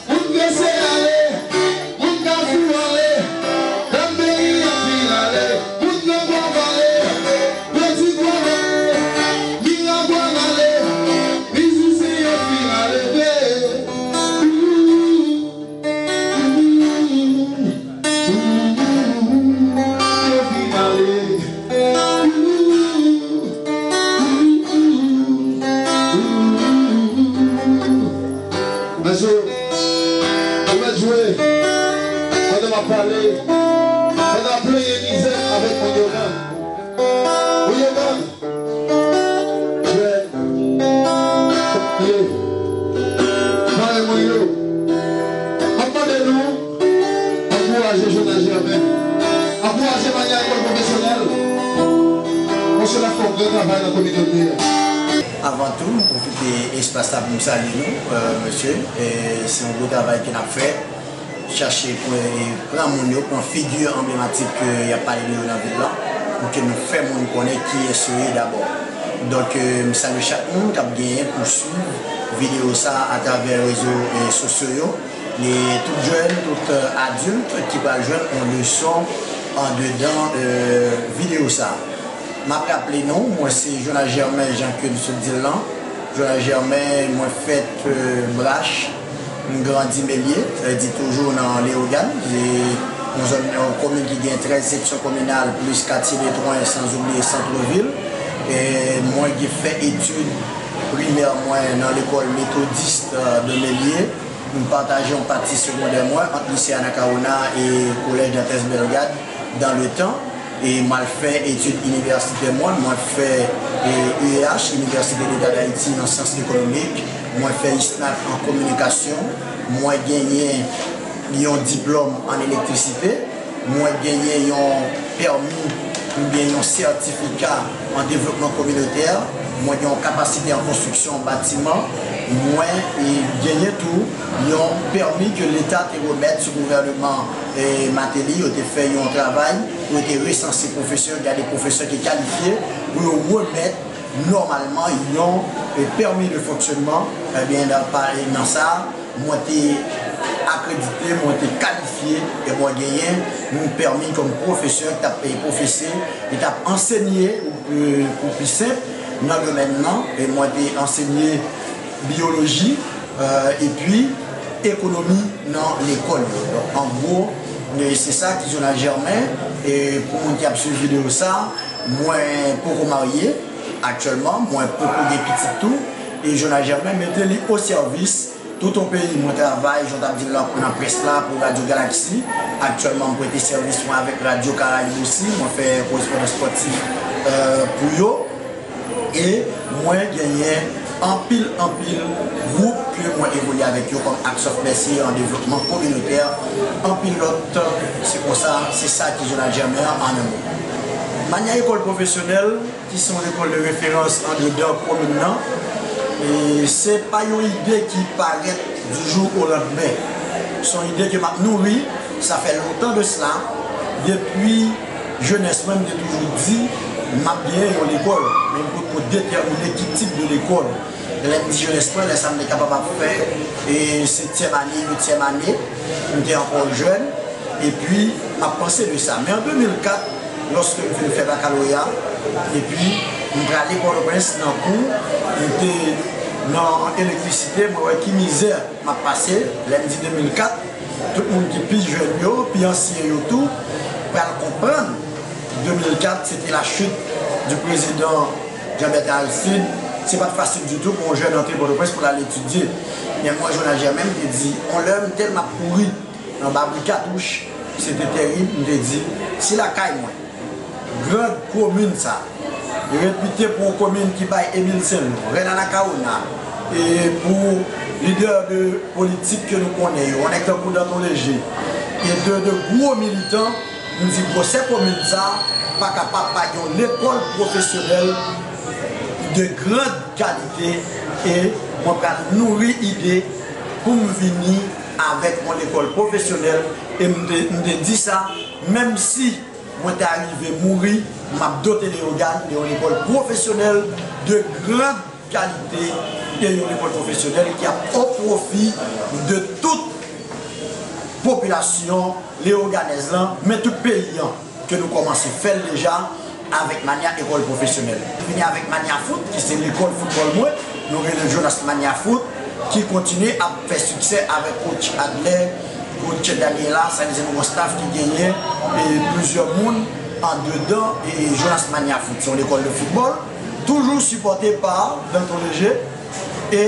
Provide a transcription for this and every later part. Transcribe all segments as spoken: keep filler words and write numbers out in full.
Moun prese ale, moun kafou ale, dam peyi an fin ale, moun gran pòv ale, peti pòv ale, miragwàn ale, mizisyen yo fin ale vre. Yo fin ale. Mesye, ou mèt jwe pandan m ap pale, pandan m ap plenyen mizè avèk moun yo menm. Moun yo menm, jwe, ye, pare moun yo. M ap mande nou, Ankouraje Jonas Germain. Ankouraje Manya Ekòl Pwofesyonèl. Paske l ap fè yon gran travay nan kominote a. Avan tou, m pwofite espas la pou m salye nou, euh, mesye. E se yon gwo travay ke n ap fè. Chache pran, pran moun yo, pran figi anblematik ke y ap pale de yo nan vil la, pou ke nou fè moun konnen kiyès yo ye dabò. Donk, euh, m salye chak moun k ap genyen pou swiv videyo sa a atravè rezo, euh, sosyo yo. E tout jèn, tout, euh, adilt ki pral jwenn yon leson andedan, euh, videyo sa a. M ap raple nou, mwen se Jonas Germain, jan ke m sot di l lan. Jonas Germain, mwen fèt, euh, Brach, m grandi Melye, sa vle di toujou nan Leyogàn, se yon zòn, yon komin ki gen trèz seksyon kominal, plis katye Letwon, san oubliye sant vil. E mwen ki fè etid primè mwen nan lekòl Methodiste, euh, de Melye. M pataje yon pati segondè mwen ant lise Anacaona e kolèj Dantès Bellegarde dans le temps. E m al fè etid inivèsitè mwen, mwen fè, e, U E H, Université d'État d'Haïti, nan syans ekonomik. Mwen fè ISNAC an kominikasyon. Mwen genyen yon diplòm an elektrisite. Mwen genyen yon pèmi oubyen yon sètifika an devlopman kominotè. Mwen gen yon kapasite an konstriksyon batiman. Mwen, e, genyen tou yon pèmi ke leta te remèt sou gouvèneman, e, Martelly. Yo te fè yon travay pou yo te resanse pwofesè, gade pwofesè ki kalifye pou yo remèt nòmalman yon, e, pèmi de fonksyonman. Ebyen, nan, pa, nan sa, mwen te akredite, mwen te kalifye, e mwen genyen yon pèmi kòm pwofesè ki t ap, e, pwofese, ki t ap ansenye, e, pou pi senp, nan domèn nan, e mwen te ansenye biyoloji, e, epi ekonomi nan lekòl yo. Donk, an gwo, e, se sa ki Jonas Germain, e pou moun ki ap swiv videyo sa, mwen poko marye aktyèlman, mwen poko gen pitit tou, e Jonas Germain mete li o sèvis tout yon peyi. Mwen travay, jan w t ap di l lan, nan près la pou Radyo Galaksi. Aktyèlman, m prete sèvis mwen avèk Radyo Karayib osi. Mwen fè korespondans espòtif, euh, pou yo. E mwen genyen anpil, anpil gwoup ke mwen evolye avèk yo kòm Acts of Mercy an devlopman kominotè, anpil lòt. Se konsa, se sa ki Jonas Germain an, an yon mo. Manya Ekòl Pwofesyonèl, ki se yon lekòl de referans andedan komin nan. E se pa yon ide ki parèt du jour au lendemain. Se yon ide ke m ap nouri, sa fè lontan de sela. Depi jenès mwen, m te toujou di, m ap genyen yon lekòl, men m potko detèmine ki tip de lekòl. Lè m di jenès mwen, lè sa m te kapab ap fè, e, setyèm ane, uityèm ane, m te ankò jèn, epi m ap panse de sa. Men an de mil kat, lòske m fin fè bakaloreya, epi m prale Pòtoprens nan kou, m te nan elektrisite, mwen wè ki mizè m ap pase. Lè m di de mil kat, tout moun ki pi jèn yo, pi ansyen yo tou, pral konprann de mil kat, se te la chute du président Jean Bertrand Aristide. Se pa t fasil ditou pou yon jèn antre Pòtoprens pou l al etidye. Men mwen, Jonas Germain, m te di, yon lè m tèlman ap kouri anba bri katouch, se te terib, m te di, si lakay mwen, gran komin sa, repite pou yon komin ki bay Emile Saint-Loup, rèn Anacaona, e pou lidè de politik ke nou konnen yo, yon nèg tankou Danton Léger, e de, de gwo militan, M di gwosè komin sa pa kapab pa gen yon lekòl pwofesyonèl de grande qualité, e mwen pral nouri ide pou m vini avèk yon lekòl pwofesyonèl, e m te, m te di sa, menm si mwen ta rive mouri, m ap dote Leyogàn de yon lekòl pwofesyonèl de grande qualité, e yon lekòl pwofesyonèl ki ap o pwofi de tout popilasyon leyoganèz lan, men tout peyi an, ke nou kòmanse fè l deja avèk Mania Ekòl Pwofesyonèl. Vini avèk Mania Foot, ki se lekòl foutbòl mwen, nou rele Jonas Mania Foot, ki kontinye ap fè siksè avèk coach Adler, coach Daniela, sa vle di nou gon staff ki genyen, e plizyè moun andedan, e Jonas Mania Foot. Se yon lekòl de foutbòl, toujou sipòte pa Danton Léger, e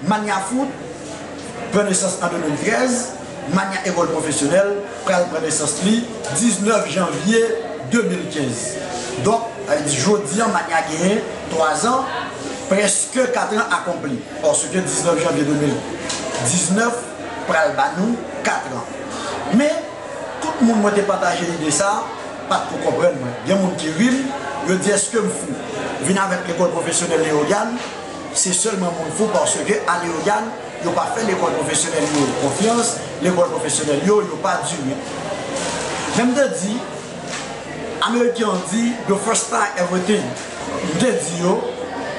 Mania Foot pran nesans an de mil trèz, Mania Ekòl Pwofesyonèl pral pran nesans li diznèf janvye de mil kenz. Donk, sa vle di jodi an, Mania genyen twa zan, prèske kat an akonpli. Paske diznèf janvye de mil diznèf pral ba nou kat an. Men, tout moun mwen te pataje lide sa, pa t ko konprann mwen. Gen moun ki ri m, yo di, èske m fou? Vin avèk lekòl pwofesyonèl Leyogàn, se sèlman moun fou, paske a Leyogàn, yo pa fè lekòl pwofesyonèl yo konfyans, lekòl pwofesyonèl yo, yo pa dire. Men m te di, Ameriken an di, "The first time everything." M te di yo,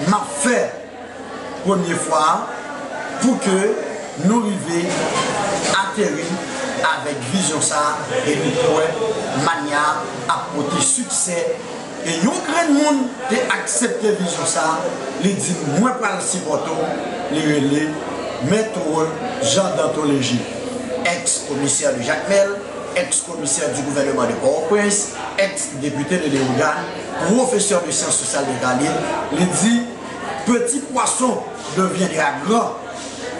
m ap fè premye fwa a pou ke nou rive ateri avèk vizyon sa a, e nou kwè Mania ap pote siksè. E yon grenn moun te aksepte vizyon sa a, li di, "Mwen pral sipòte w," li rele Mèt Jean Danton Léger, ex-commissaire de Jacmel, ex-commissaire du gouvernement de Port-au-Prince, ex-député de Leyogàn, professeur de sciences sociales de Kalil, li di, "Petit poisson deviendra grand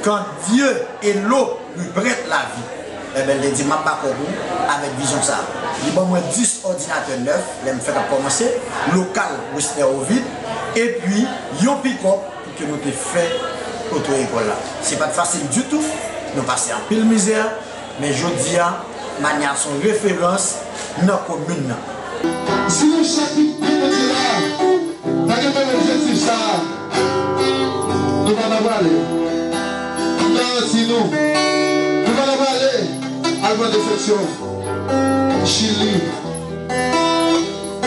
quand Dieu et l'eau lui prêtent la vie." Ebyen, li di, "M ap ba kòb ou avèk vizyon sa a." Li ban mwen dis òdinatè nèf, lè m fèk ap kòmanse, lokal Wesner Ovid, epi yon pikòp pou ke nou te fè oto-ekòl la. Se pa t fasil ditou, nou pase anpil mizè, men jodi a, Mania se yon referans nan komin nan. Si nou chak ki te mete la, pa gen menm objektif sa a, nou pa t ap prale. M garanti nou, nou pa t ap prale al pran defeksyon. Chili,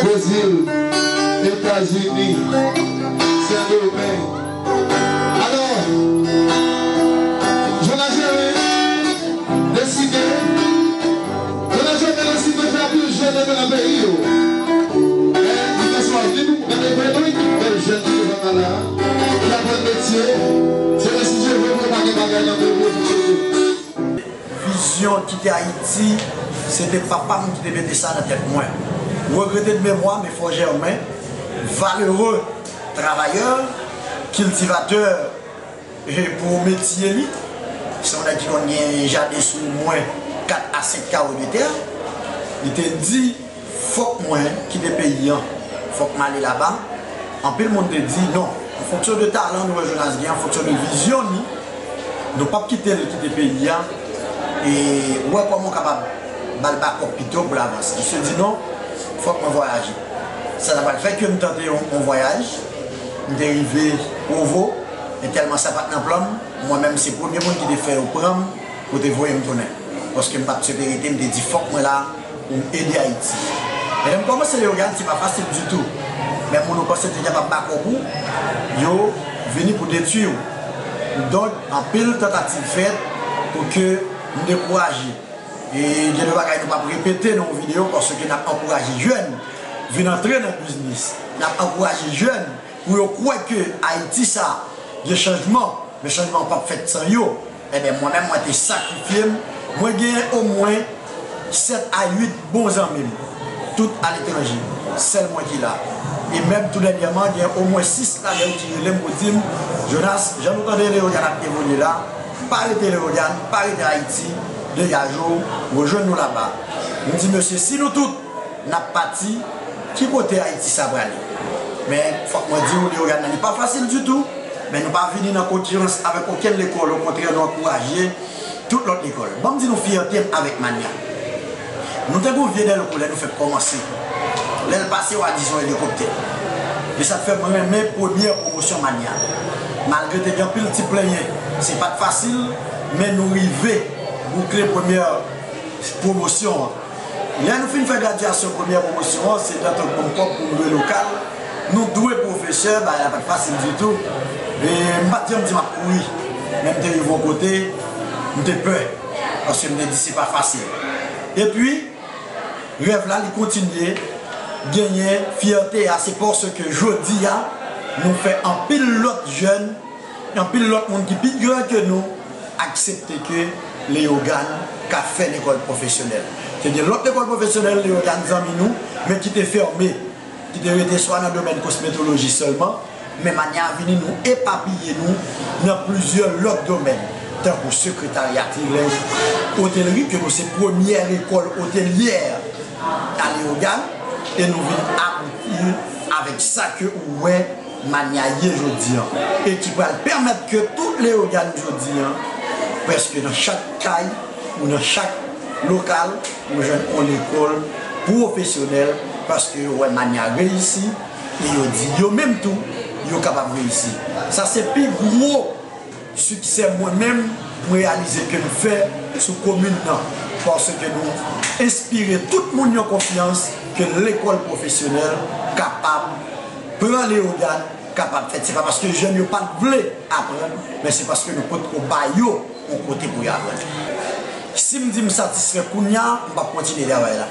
Brezil, Etazini, Sendomeng. Alò, Jonas Germain deside, Jonas Germain deside fè anpil jèn antre nan peyi yo. Men, li te swa vle pou gade vre nou, ki bèl jèn ki devan la, ki aprann metye, se le si Dye vle pou yo pa gen bagay nan peyi yo pou chanje. Vizyon kite Ayiti, se te papa m ki te mete sa nan tèt mwen. Regrete de memwa, men Fò Jèmen, valere travayè, kiltivatè, e pou metye li, se yon nèg ki konn gen jaden sou omwen kat a senk kawo de tè, li te di, "Fòk mwen kite peyi an, fòk m ale laba." Anpil moun te di, "Non, an fonksyon de talan nou wè Jonas gen, an fonksyon de vizyon ni, nou p ap kite l kite peyi a, e wè kòman w kapab ba l bakòp pito pou l avanse." Misye di, "Non, fòk mwen vwayaje." Sa ta pral fè ke m tante yon, yon vwayaj, m te rive Provo, men tèlman sa pa t nan plan m, mwen menm se premye moun ki te fè yo pran m, pou te voye m tounen. Paske m pa t swete rete, m te di, "Fòk mwen la pou m ede Ayiti." Men lè m kòmanse Leyogàn, se pa fasil ditou. Men moun ou panse te kapab bakòp ou, yo vini pou detwi w. Donk, anpil tantativ fèt pou ke m dekouraje. E gen de bagay nou p ap repete nan yon videyo, paske n ap ankouraje jèn vin antre nan biznis. N ap ankouraje jèn pou yo kwè ke Ayiti sa gen chanjman, men chanjman an p ap fèt san yo. Ebyen, mwen menm, mwen te sakrifye m. Mwen genyen omwen sèt a uit bon zanmi m, tout aletranje. Sèl mwen ki la. E menm tou dènyèman, gen omwen sis la, gen ki rele m pou di m, "Jonas, jan nou tande Leyogàn ap evolye la, pa rete Leyogàn, pa rete Ayiti, degaje w, rejwenn nou laba." M di, "Mesye, si nou tout n ap pati, ki kote Ayiti sa prale?" Men, fòk mwen di w, Leyogàn nan, li pa fasil ditou, men nou pa vini nan konkirans avèk okenn lekòl, okontrè, nou ankouraje tout lòt lekòl. Ban m di nou fyète m avèk Mania. Nou te gen yon vye dèlko lè nou fèk kòmanse. Lè l pase, w a di se yon elikoptè. E sa k fè mwen renmen premyè pwomosyon Manya. Malgre te gen anpil ti plenyen, se pa t fasil, men nou rive boukle premyè pwomosyon an. Lè nou fin fè gradyasyon premyè pwomosyon an, se t antre banm kòb pou m lwe lokal. Nou dwe pwofesè, bagay la pa t fasil ditou. E m pa t janm di m ap kouri. Men m te rive yon kote, m te pè. Paske m te di se pa fasil. Epi, rèv la, li kontinye genyen fyète a, se paske jodi a, nou fè anpil lòt jèn, anpil lòt moun ki pi gran ke nou, aksepte ke Leyogàn ka fè lekòl pwofesyonèl. Te gen lòt lekòl pwofesyonèl Leyogàn zanmi nou, men ki te fèmen, ki te rete swa nan domèn kosmetoloji sèlman, men Manya vini nou epapiye nou nan plizyè lòt domèn, tankou sekretarya trilèj, otelri, ke nou se premyè lekòl otelyè a Leyogàn, e nou vin abouti avèk sa ke ou wè Manya ye jodi an, e ki pral pèmèt ke tout Leyogàn jodi an, prèske nan chak kay ou nan chak lokal, ou jwenn yon lekòl pwofesyonèl, paske yo wè Manya reyisi, e yo di yo menm tou, yo kapab reyisi. Sa se pi gwo siksè mwen menm, m reyalize ke m fè sou komin nan, paske nou enspire tout moun yon konfyans ke lekòl pwofesyonèl kapab pran Leyogàn, kapab fèt. Se pa paske jèn yo pa t vle aprann, men se paske nou potko ba yo yon kote pou yo aprann. Si m di m satisfè kounye a, m p ap kontinye travay la.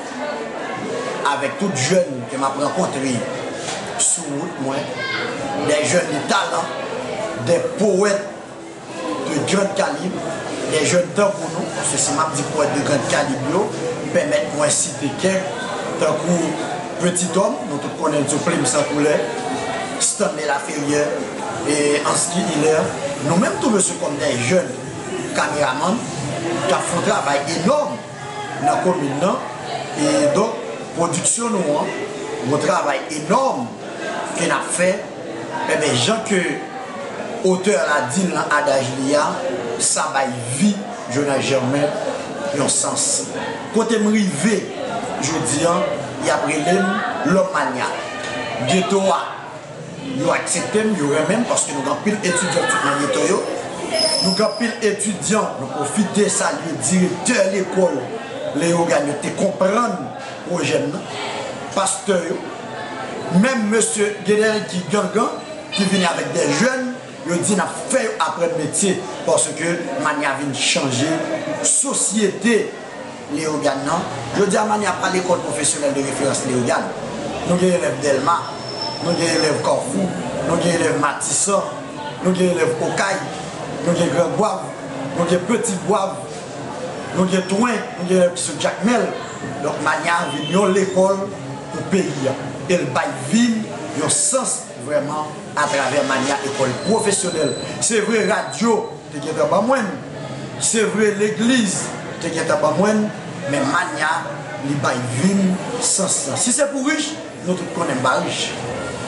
Avèk tout jèn ke m ap rankontre sou wout mwen, de jèn de talan, de powèt de grand kalib, de jèn tankou nou, paske si m ap di powèt de grand kalib yo, pèmèt mwen site kèk, tankou Petit Homme, nou tout konnen l sou Plim San Koulè, Stanley Laferrière, e Ansky Hilaire, nou menm tou mesye kòm de jèn kameramann k ap fè yon travay enòm nan komin nan. E donk, pwodiksyon nou an, yon travay enòm ke n ap fè, enben, jan ke otè la di l nan adaj li a, sa bay vi Jonas Germain yon sans. Kote m rive jodi an, y ap rele m Lòm Manya. Geto a, yo aksepte m, yo renmen m, paske nou gen anpil etidyan ki nan geto yo. Nou gen anpil etidyan, nou pwofite salye direktè lekòl Leyogàn yo te konprann pwojè m nan, pastè yo, menm mesye Genel ki gangan, ki vini avèk de jèn, yo di n ap fè yo aprann metye, paske Manya vin chanje sosyete Leyogàn nan. Jodi a, Manya pa lekòl pwofesyonèl de referans Leyogàn. Nou gen elèv Dèlma, nou gen elèv Kafou, nou gen elèv Matisan, nou gen elèv Okay, nou gen Gran Gwav, nou gen Peti Gwav, nou gen Twen, nou gen elèv ki sot Jakmèl. Donk, Manya vin yon lekòl pou peyi a. E l bay vi m yon sans vrèman atravè Manya ekòl pwofesyonèl. Se vre, radyo te gentan ban mwen l. Se vre, legliz te gentan ban mwen l, men Manya, li bay vi m sans lan. Si se pou rich, nou tout konnen m pa rich.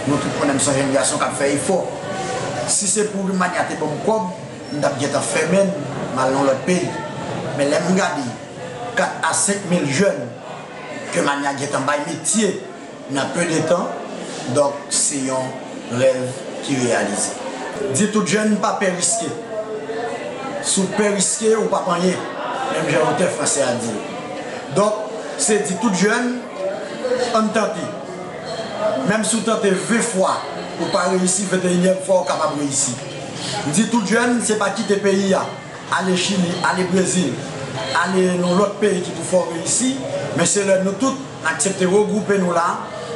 Nou tout konnen m se yon jèn gason k ap fè efò. Si se pou Manya te ban m kòb, m t ap gentan fèmen l, m al nan lòt peyi. Men lè m gade kat a senk mil jèn ke Manya gentan bay metye, nan pe de tan, donk se yon rèv ki reyalize. Di tout jèn pa pè riske. Si w pè riske, ou p ap anyen, menm jan otè fransè a di l. Donk, se di tout jèn, ann tante. Menm si w tante ven fwa, ou pa reyisi, venteyinyèm fwa, ou kapab reyisi. Di tout jèn, se pa kite peyi a, ale Chili, ale Brezil, ale nan lòt peyi ki pou fè w reyisi, men se lè nou tout n aksepte regwoupe nou la,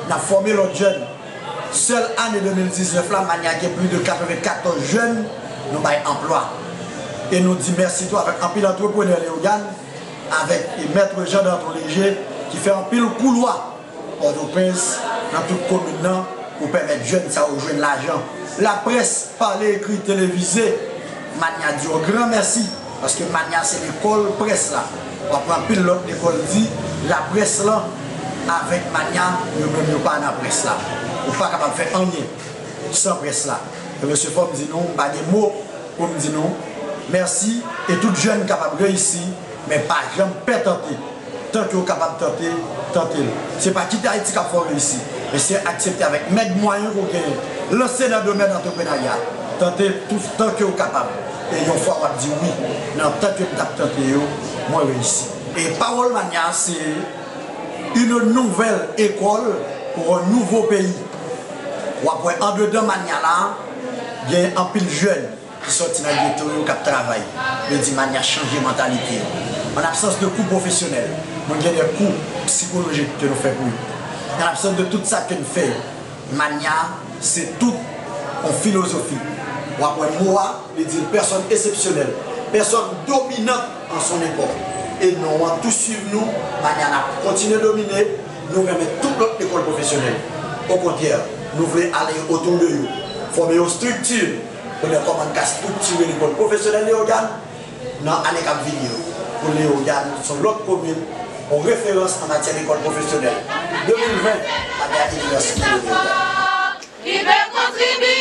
n ap fòme lòt jèn. Sèl ane de mil diznèf la, Manya gen plis de katrevenkatòz jèn nou bay anplwa. E nou di mèsi tou avèk anpil antreprenè Leyogàn, avèk Mèt Jean Danton Léger, ki fè anpil koulwa Pòtoprens, nan tout komin nan, pou pèmèt jèn sa yo jwenn lajan. Laprès, pale, ekri, televize, Manya di yon gran mèsi, paske Manya se lekòl près la. W ap wè anpil lòt lekòl di, laprès lan, avèk Manya, yo menm yo pa nan près la. Ou pa kapab fè anyen san près la. E mesye, fò m di nou, m pa gen mo pou m di nou mèsi, e tout jèn kapab reyisi, men pa janm pè tante. Tan ke w kapab tante, tante l. Se pa kite Ayiti k ap fè w reyisi, men se aksepte avèk mèg mwayen ke w genyen, lanse nan domèn antreprenarya. Tante tou tan ke w kapab. E yon fwa w ap di wi, nan tan ke m t ap tante yo, mwen reyisi. E pawòl Manya se une nouvelle école pour un nouveau pays. W ap wè andedan Manya la, gen anpil jèn ki sòti nan geto yo k ap travay. Yo di Manya chanje mantalite yo. An absans de kou pwofesyonèl, nou gen de kou sikolojik ke nou fè pou yo. An absans de tout sa ke n fè yo, Manya se tout yon filozofi. W ap wè mo a, li di l personne exceptionnelle, personne dominante en son époque. E non an tou swiv nou, Manya n ap kontinye domine, nou renmen tout lòt lekòl pwofesyonèl. Okontrè, nou vle ale otou de yo, fòme yon estrikti, konnen kòman n ka estriktire lekòl pwofesyonèl Leyogàn nan ane k ap vini yo. Pou Leyogàn, se yon lòt komin, yon referans an matyè lekòl pwofesyonèl. De mil ven, ane a inivèsite Leyogàn. Ki pe kontribye